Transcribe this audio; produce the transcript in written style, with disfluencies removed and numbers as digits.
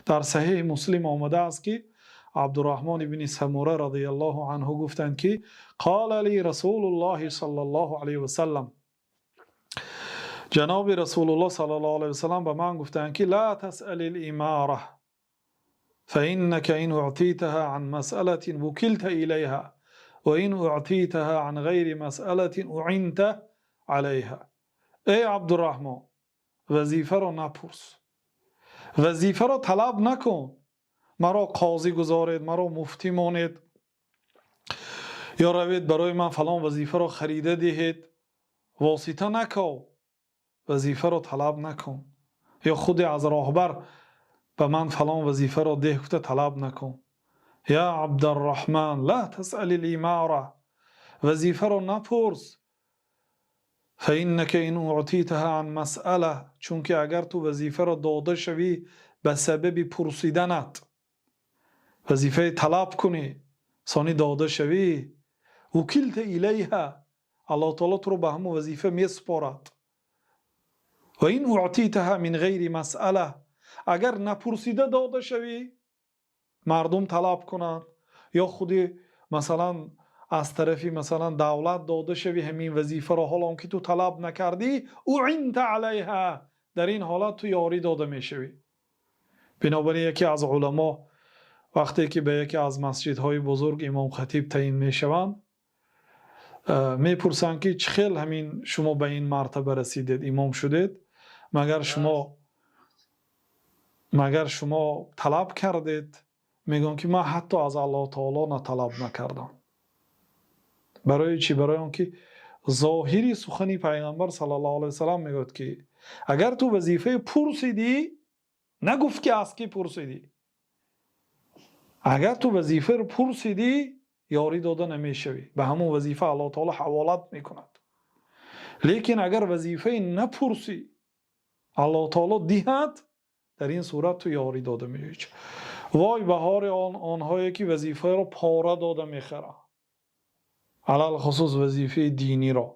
Дар Саҳеҳи Муслим омадааст, ки Абдурраҳмон ибни Самура розияллоҳу анҳу гуфтанд, ки قال لي رسول الله صلى الله عليه وسلم, ҷаноби Расулуллоҳ саллаллоҳу алайҳи васаллам ба ман гуфтанд, ки لا تسأل الإمارة فإنك إن أعطيتها عن مسألة وكلت إليها وإن أعطيتها عن غير مسألة أعنت عليها. Эй Абдурраҳмон, вазифаро напурс, вазифаро талаб накун. Маро қозӣ гузоред, маро муфтӣ монед ё равед, барои ман фалон вазифаро харида диҳед. Восита наков, вазифаро талаб накун ё худе аз роҳбар ба ман фалон вазифаро деҳ гуфта талаб накун. يا عبد الرحمن لا تسأل الإمارة, вазифаро напурс. فإنك إن أعطيتها عن مسألة, чунки агар ту вазифаро дода шавӣ ба сабаби пурсиданат, вазифаи талаб кунӣ, сони дода шавӣ, وكلت إليها, Аллоҳ таоло туро ба ҳамон вазифа месупорад. وإن أعطيتها من غير مسألة, агар напурсида дода шавӣ, мардум талаб кунанд ё худи, масалан, аз тарафи, масалан, давлат дода шавӣ ҳамин вазифаро, ҳол он ки ту талаб накардӣ, أعنت عليها, дар ин ҳолат ту ёрӣ дода мешавӣ. Бинобар ин яке аз уламо вақте ки ба яке аз масҷидҳои бузург имомхатиб таъин мешаванд, мепурсанд, ки чӣ хел ҳамин шумо ба ин мартаба расидед, имом шудед? Магар шумо талаб кардед? Мегӯям, ки ман ҳатто аз Аллоҳ таоло на талаб накардам. Барои чӣ? Барои он ки зоҳири сухани Пайғамбар саллаллоҳу алайҳи васаллам мегӯяд, ки агар ту вазифаи пурсидӣ, нагуфт, ки аз кӣ пурсидӣ, агар ту вазифаро пурсидӣ, ёрӣ дода намешавӣ, ба ҳамон вазифа Аллоҳ таоло ҳаволат мекунад. Лекин агар вазифаи напурсӣ, Аллоҳ таоло диҳад, дар ин сурат ту ёрӣ дода мешавӣ. Вой ба ҳоли онҳое, ки вазифаро пора дода мехаранд, алалхусус вазифаи диниро.